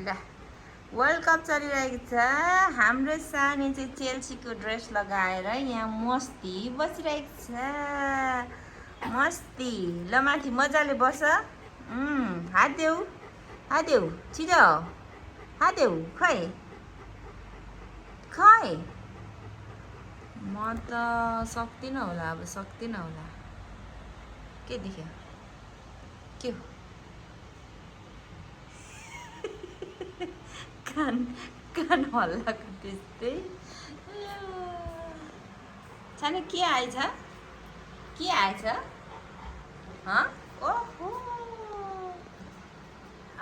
ल world cup चलिरहेको छ। हाम्रो सानी चाहिँ चेल्सीको ड्रेस लगाएर यहाँ मस्ती बसिरहेको छ। मस्ती ल माथि मजाले बस। हात देऊ छिटो हात देऊ। खै खै म त सक्दिनँ होला, अब सक्दिनँ होला। के देख्यो के हो? कान कान हल्लाको त्यस्तै। छाने के आएछ? के आएछ? ओहो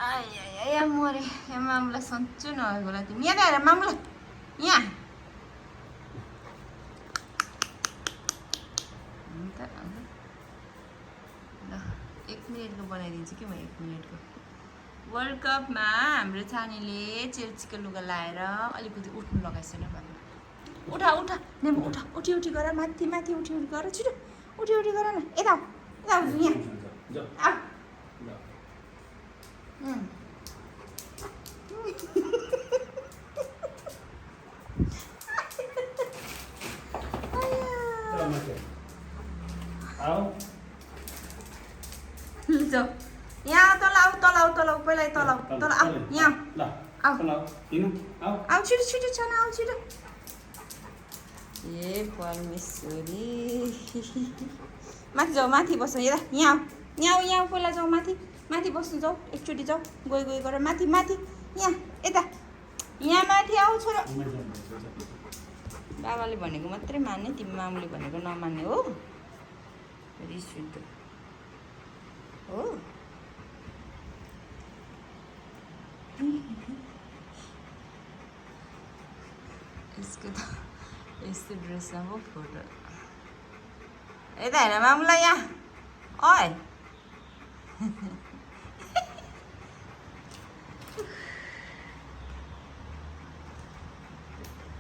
आया मरे। यहाँ मामुलाई सन्चो नभएको होला तिमी। यहाँ आएर मामुलाई यहाँ ल 1 मिनटको बनाइदिन्छु कि म। 1 मिनटको वर्ल्ड कपमा हाम्रो छानीले चेल्सीको लुगा लाएर अलिकति उठ्नु लगाइसक्यो न। उठा उठा नेम उठा, उठी गर माथि माथि उठी गर छिटो उठी गर न। यता यहाँ जाऊ यहाँ तल आऊ पहिला तल आऊ यहाँ आऊ छिटो छाना आऊ छिटो। ए परमेश्वरी माथि जाऊ, माथि बस्नु। यहाँ पहिला जाऊ माथि बस्नु जाऊ। एकचोटि जाऊ गई गर माथि यहाँ यता यहाँ माथि आऊ छोरा। बाबाले भनेको मात्रै मान्ने, तिमी मामुले भनेको नमान्ने हो। रिस उठ्दो हो। यसको त यस्तो ड्रेसमा पो फोटो। यता हेर मामुलाई यहाँ। ओइ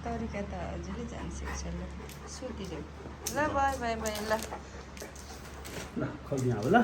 तरिका त हजुरले जान्छ। ल सुतिदेऊ ल। बाई ल ल खल्नु अब ल।